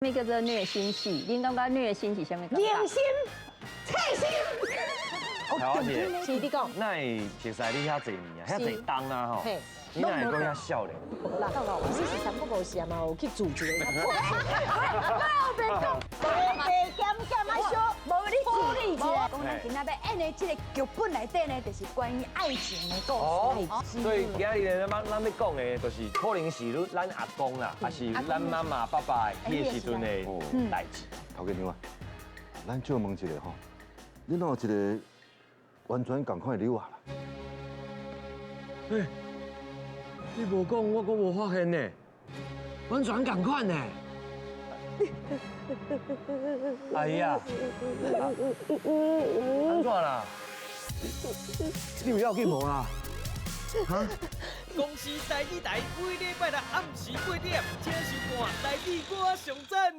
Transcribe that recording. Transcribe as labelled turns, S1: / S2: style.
S1: 物叫做虐心戲？恁感覺虐心是啥物感覺？
S2: 虐心、刺心。
S3: 桃姐，
S2: 是你講，
S3: 哪會熟似你遐濟年啊，遐濟冬啊吼，你哪會閣遐少年？
S2: 無啦，其實是三不五時嘛有去住一下。
S4: 白白減減啊小，無你處理一下。講咱今仔欲演的這个劇本內底呢，就是關於愛情的故事。
S3: 所以今日呢，咱欲講的，就是可能是咱阿公啦，抑是咱媽媽、爸爸彼个時陣的代誌。
S5: 頭家娘啊，咱借問一下吼，你哪有一个完全仝款的女仔啦？
S3: 欸，你無講，我閣無發現呢，完全仝款呢。哎呀，按怎啦？你有要緊無啦？哈？
S6: 公視台語台每禮拜六暗時8點，請收看《台語我上讚》。